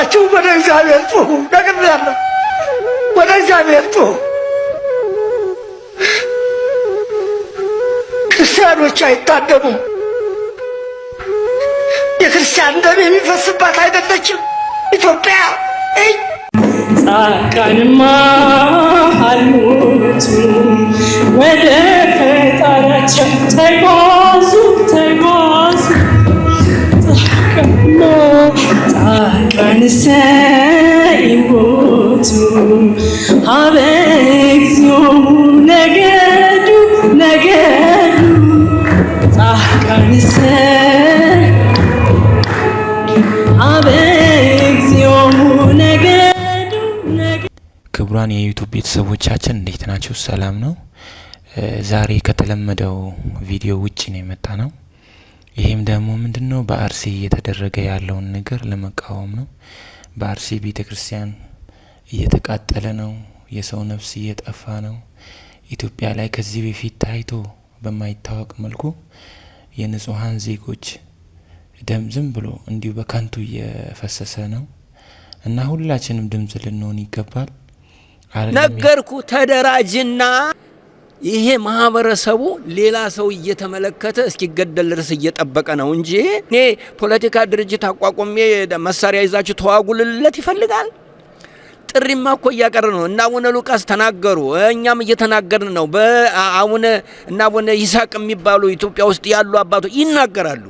ብላችሁ ወደ እግዚአብሔር ጩኹ። ነግሬያለሁ። ወደ እግዚአብሔር ጩኹ። ክርስቲያኖች አይታደሙም። የክርስቲያን ደም የሚፈስባት አይደለችም ኢትዮጵያ። ጻድቃንማ አልሞቱ ወደ ፈጣሪያቸው ተጓዙ ተጓዙ። ጻድቃንሰ ይሞቱ ሀበ እግዚኦ ነገዱ ነገዱ ጻድቃንሰ ሀበ እግዚኦ ነገዱ። ክቡራን የ YouTube ቤተሰቦቻችን እንዴት ናችሁ? ሰላም ነው። ዛሬ ከተለመደው ቪዲዮ ውጭ ነው የመጣ ነው። ይሄም ደግሞ ምንድነው በአርሲ እየተደረገ ያለውን ነገር ለመቃወም ነው። በአርሲ ቤተክርስቲያን እየተቃጠለ ነው። የሰው ነፍስ እየጠፋ ነው። ኢትዮጵያ ላይ ከዚህ በፊት ታይቶ በማይታወቅ መልኩ የንጹሃን ዜጎች ደም ዝም ብሎ እንዲሁ በከንቱ እየፈሰሰ ነው እና ሁላችንም ድምጽ ልንሆን ይገባል። ነገርኩ። ተደራጅና ይሄ ማህበረሰቡ ሌላ ሰው እየተመለከተ እስኪገደል ድረስ እየጠበቀ ነው እንጂ እኔ ፖለቲካ ድርጅት አቋቁሜ መሳሪያ ይዛችሁ ተዋጉልለት ይፈልጋል። ጥሪማ እኮ እያቀረ ነው። እና አቡነ ሉቃስ ተናገሩ፣ እኛም እየተናገርን ነው። በአቡነ እና አቡነ ይስሐቅ የሚባሉ ኢትዮጵያ ውስጥ ያሉ አባቶች ይናገራሉ።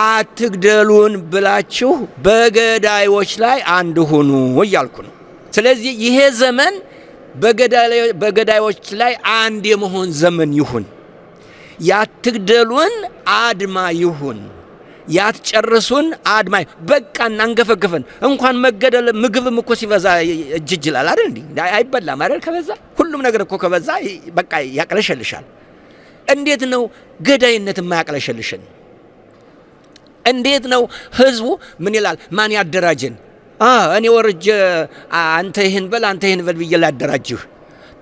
አትግደሉን ብላችሁ በገዳዮች ላይ አንድ ሁኑ እያልኩ ነው። ስለዚህ ይሄ ዘመን በገዳዮች ላይ አንድ የመሆን ዘመን ይሁን። ያትግደሉን አድማ ይሁን። ያትጨርሱን አድማ። በቃ እናንገፈግፈን። እንኳን መገደል ምግብም እኮ ሲበዛ እጅ ይላል አይደል? እንዴ አይበላም አይደል? ከበዛ ሁሉም ነገር እኮ ከበዛ በቃ ያቅለሸልሻል። እንዴት ነው ገዳይነት የማያቅለሸልሽን? እንዴት ነው ህዝቡ ምን ይላል? ማን ያደራጅን? እኔ ወርጄ አንተ ይህን በል አንተ ይህን በል ብዬ ላደራጅህ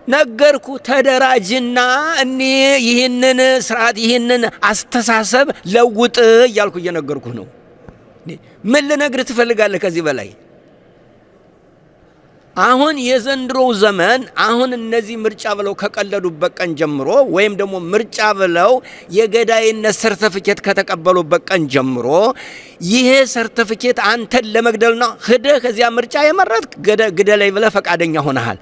ነገርኩ። ተደራጅና እኔ ይህንን ስርዓት ይህንን አስተሳሰብ ለውጥ እያልኩ እየነገርኩ ነው። ምን ልነግርህ ትፈልጋለህ ከዚህ በላይ? አሁን የዘንድሮው ዘመን አሁን እነዚህ ምርጫ ብለው ከቀለዱበት ቀን ጀምሮ ወይም ደግሞ ምርጫ ብለው የገዳይነት ሰርተፍኬት ከተቀበሉበት ቀን ጀምሮ ይሄ ሰርተፍኬት አንተን ለመግደል ነው። ሂደህ ከዚያ ምርጫ የመረጥክ ግደለኝ ብለህ ፈቃደኛ ሆነሃል።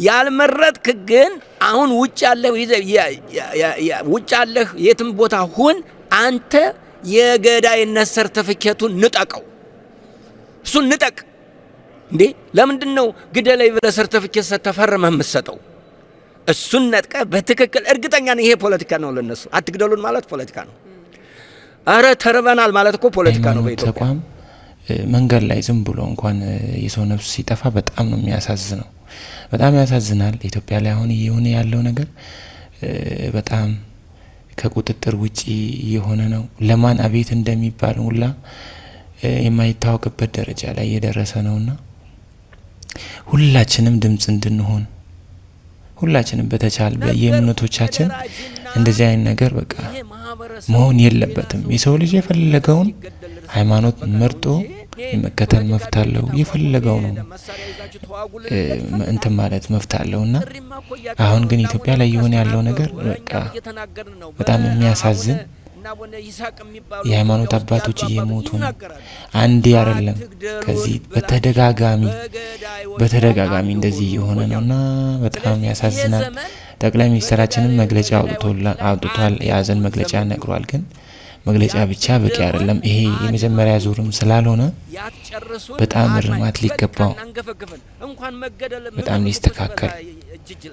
ያልመረጥክ ግን አሁን ውጭ ያለህ ውጭ ያለህ የትም ቦታ ሁን፣ አንተ የገዳይነት ሰርተፍኬቱን ንጠቀው፣ እሱን ንጠቅ። እንዴ ለምንድን ነው ግደለኝ ብለህ ሰርተፍኬት ሰተፈርመህ የምትሰጠው? እሱን ነጥቀህ በትክክል እርግጠኛ ነኝ ይሄ ፖለቲካ ነው ለነሱ። አትግደሉን ማለት ፖለቲካ ነው። አረ ተርበናል ማለት እኮ ፖለቲካ ነው። በኢትዮጵያ ተቋም መንገድ ላይ ዝም ብሎ እንኳን የሰው ነፍስ ሲጠፋ በጣም ነው የሚያሳዝነው። በጣም ያሳዝናል። ኢትዮጵያ ላይ አሁን እየሆነ ያለው ነገር በጣም ከቁጥጥር ውጪ እየሆነ ነው። ለማን አቤት እንደሚባል ሁላ የማይታወቅበት ደረጃ ላይ እየደረሰ ነውና ሁላችንም ድምጽ እንድንሆን ሁላችንም በተቻለ በየእምነቶቻችን እንደዚህ አይነት ነገር በቃ መሆን የለበትም። የሰው ልጅ የፈለገውን ሃይማኖት መርጦ የመከተል መብት አለው። የፈለገው ነው እንትን ማለት መብት አለውና አሁን ግን ኢትዮጵያ ላይ የሆነ ያለው ነገር በቃ በጣም የሚያሳዝን የሃይማኖት አባቶች እየሞቱ ነው። አንዴ አይደለም፣ ከዚህ በተደጋጋሚ በተደጋጋሚ እንደዚህ እየሆነ ነውና በጣም ያሳዝናል። ጠቅላይ ሚኒስትራችንም መግለጫ አውጥቷል፣ የሀዘን መግለጫ ነግሯል። ግን መግለጫ ብቻ በቂ አይደለም። ይሄ የመጀመሪያ ዙርም ስላልሆነ በጣም እርማት ሊገባው በጣም ሊስተካከል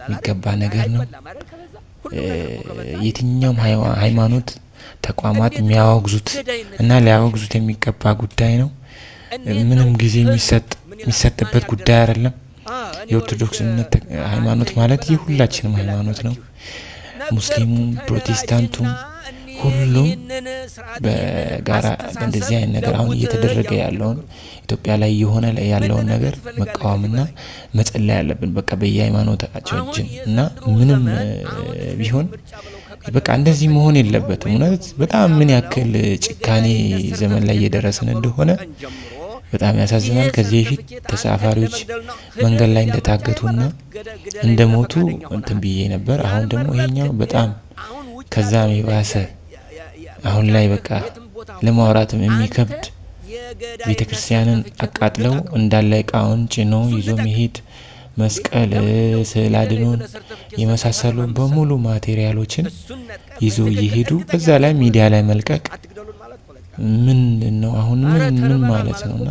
የሚገባ ነገር ነው። የትኛውም ሃይማኖት ተቋማት የሚያወግዙት እና ሊያወግዙት የሚገባ ጉዳይ ነው። ምንም ጊዜ የሚሰጥበት ጉዳይ አይደለም። የኦርቶዶክስ እምነት ሃይማኖት ማለት የሁላችንም ሃይማኖት ነው። ሙስሊሙም፣ ፕሮቴስታንቱም ሁሉም በጋራ እንደዚህ አይነት ነገር አሁን እየተደረገ ያለውን ኢትዮጵያ ላይ የሆነ ያለውን ነገር መቃወምና መጸለይ ያለብን በቃ በየሃይማኖታችን እና ምንም ቢሆን በቃ እንደዚህ መሆን የለበትም። እውነት በጣም ምን ያክል ጭካኔ ዘመን ላይ እየደረስን እንደሆነ በጣም ያሳዝናል። ከዚህ በፊት ተሳፋሪዎች መንገድ ላይ እንደታገቱና እንደሞቱ እንትን ብዬ ነበር። አሁን ደግሞ ይሄኛው በጣም ከዛም የባሰ፣ አሁን ላይ በቃ ለማውራትም የሚከብድ፣ ቤተ ክርስቲያንን አቃጥለው እንዳለ እቃውን ጭኖ ይዞ መሄድ፣ መስቀል፣ ስዕል አድኖን የመሳሰሉ በሙሉ ማቴሪያሎችን ይዞ እየሄዱ በዛ ላይ ሚዲያ ላይ መልቀቅ ምንድን ነው? አሁን ምን ምን ማለት ነው? እና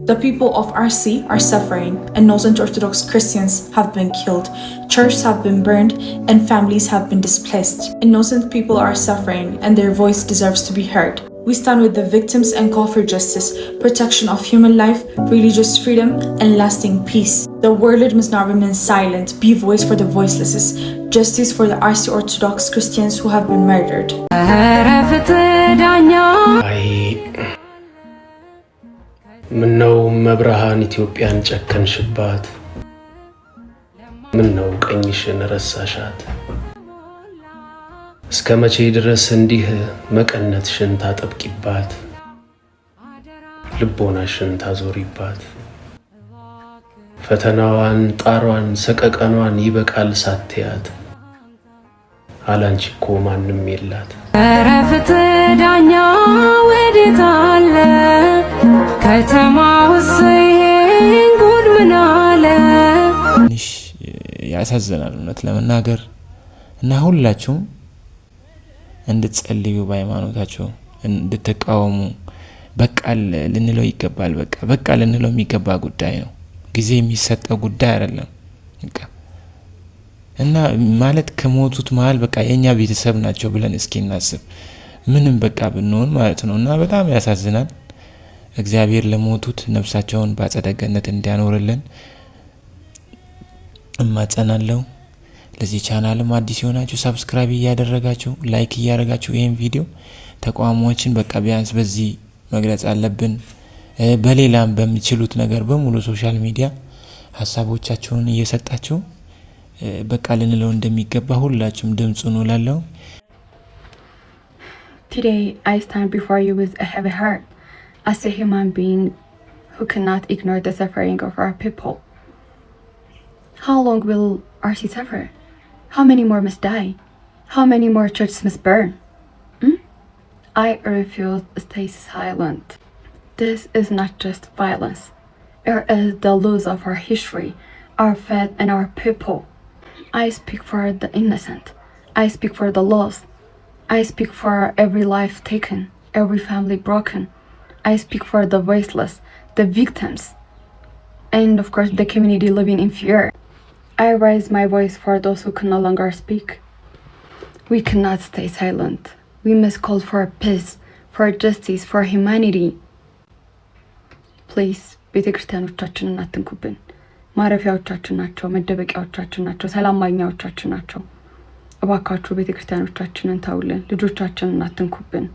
The people of Arsi are suffering. Innocent Orthodox Christians have been killed, churches have been burned, and families have been displaced. Innocent people are suffering, and their voice deserves to be heard. We stand with the victims and call for justice, protection of human life, religious freedom, and lasting peace. The world must not remain silent. Be voice for the voiceless. Justice for the Arsi Orthodox Christians who have been murdered. ኧረ ፍትህ ዳኛ። አይ፣ ምነው እመብርሃን ኢትዮጵያን ጨከንሽባት? ምነው ቀኝሽን ረሳሻት? እስከ መቼ ድረስ እንዲህ መቀነትሽን ታጠብቂባት፣ ልቦናሽን ታዞሪባት? ፈተናዋን፣ ጣሯን፣ ሰቀቀኗን ይበቃል ሳትያት፣ አላንቺ እኮ ማንም የላት። ኧረ ፍትህ ዳኛ ወዴት አለ? ከተማ ውስጥ ይሄን ጉድ ምን አለ? ትንሽ ያሳዝናል እውነት ለመናገር። እና ሁላችሁም እንድትጸልዩ፣ በሃይማኖታችሁ እንድትቃወሙ፣ በቃ ልንለው ይገባል። በቃ በቃ ልንለው የሚገባ ጉዳይ ነው። ጊዜ የሚሰጠው ጉዳይ አይደለም። በቃ እና ማለት ከሞቱት መሀል በቃ የእኛ ቤተሰብ ናቸው ብለን እስኪ እናስብ። ምንም በቃ ብንሆን ማለት ነው። እና በጣም ያሳዝናል። እግዚአብሔር ለሞቱት ነፍሳቸውን በአጸደ ገነት እንዲያኖርልን እማጸናለሁ። ለዚህ ቻናልም አዲስ የሆናችሁ subscribe እያደረጋችሁ፣ like እያደረጋችሁ ይህን ቪዲዮ ተቃውሞዎችን በቃ ቢያንስ በዚህ መግለጽ አለብን። በሌላም በሚችሉት ነገር በሙሉ social media ሀሳቦቻችሁን እየሰጣችሁ በቃ ልንለው እንደሚገባ ሁላችሁም ድምፅ ሁኑ እላለሁ። Today, I stand before you with a heavy heart as a human being who cannot ignore the suffering of our people. How long will Arsi suffer? How many more must die? How many more churches must burn? Hmm? I refuse to stay silent. This is not just violence. It is the loss of our history, our faith, and our people. I speak for the innocent. I speak for the lost. I speak for every life taken, every family broken. I speak for the voiceless, the victims, and of course the community living in fear. I raise my voice for those who can no longer speak. We cannot stay silent. We must call for peace, for justice, for humanity. Please, ቤተ ክርስቲያኖቻችንን አትንኩብን። ማረፊያዎቻችን ናቸው፣ መደበቂያዎቻችን ናቸው፣ ሰላም ማግኛዎቻችን ናቸው። እባካችሁ ቤተ ክርስቲያኖቻችንን ተውልን፣ ልጆቻችንን አትንኩብን።